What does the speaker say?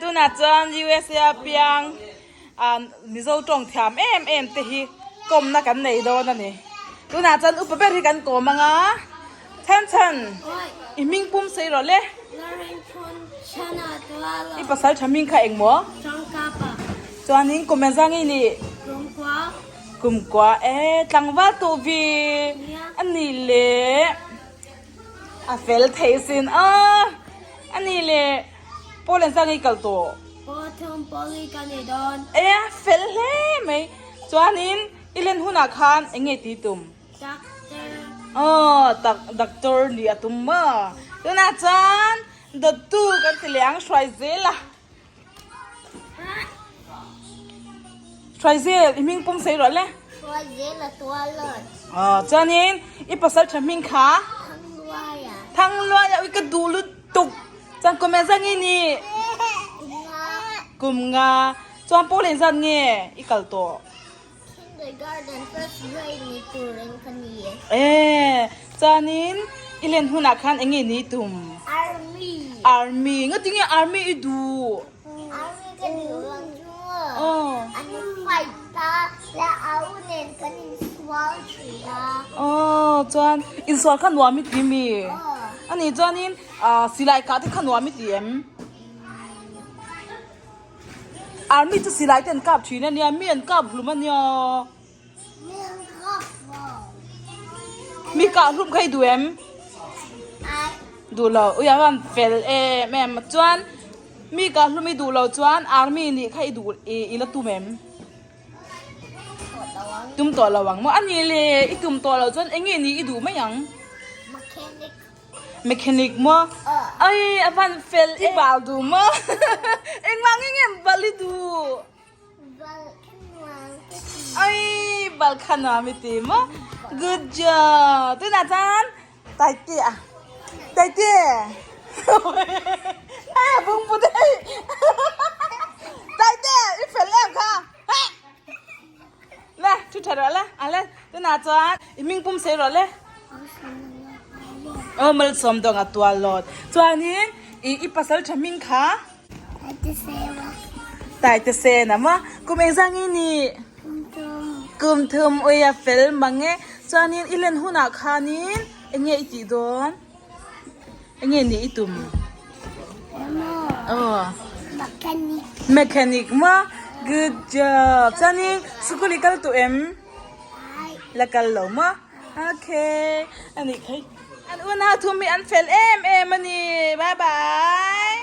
tunah chuan USA a piang ah Mizo tawng thiam em em te hi kawmna kan nei dawn a ni. Tunah chuan upa ber hi kan kawm ang a, Chhan chhan i hming pum sei rawh le. I pasal tha hming kha eng maw? Chuanin kum engzang i nih? Kumkua e tlangval tuh vi a nih leh a fel thei sin a a nih leh pawl engzang i kal tawh? Pawl thum pawl i ka nei dawn. E a fel hle mai chuanin i len hunah khan eng nge tih tum? Doctor. Aw tak doctor nih a tum maw? Tunah chuan dawttu kan ti leh ang hruai zel a. Hruai zel, i hming pum sei rawh le. Hruai zel a tual lawt. Aw, chuanin i pasal tha hming kha? Thangluaia. Thangluaia, ui ka duh lutuk. Chuan kum engzat nge ni? Kum nga. Kum nga. Chuan pawl engzat nge i kal tawh? Kindergarten first grade ni turin ka ni. E, chuanin i len hunah khan eng nge ni tum? Army. Army, nga tinge army i duh? Army ka duh vang chu maw? An fight a, la au nen kan insual thin a. Aw, chuan insual kha nuam i ti mi? Aw. Ani chuanin silai kah te kha nuam i ti em? Army chu silai te an kap thin a nia, mi an kap hlum a nia. Mi an kap lo. Mi kah hlum kha i duh em? Ai. Duh lo, ui a van fel em em. Chuan mi kah hlum i duh lo chuan army nih kha i duh i la tum em? Tum tawh lo ang maw? A ni le, i tum tawh lo chuan eng nge nih i duh mai ang? Mechanic. Mechanic maw? Ai a van fel i bal duh maw? Engmah nge nge bal i duh? Bal kha nuam ka ti. Ai bal kha nuam i ti maw? Good job. Tunah chuan Taite a. Taite. Hei a bung put hei. Taite i fel em kha. Hei. Le, thu tha rawh le, a le, tunah chuan i hming pum sei rawh le. Aw malsawm dawng a tual lawt. Chuanin i i pasal tha hming kha? Taite sen a. Taite sen a maw? Kum engzah nge ni? Kum thum. Kum thum ui a fel mang e. Chuanin i len hunah khanin eng nge i tih dawn? Eng nge nih i tum? Aw. Mechanic. Mechanic maw? Good job. Chuanin sikul i kal tawh em? Ai. La kal lo maw? Okay. Ani khai. An unau thum hi an fel em em a ni. Bye bye.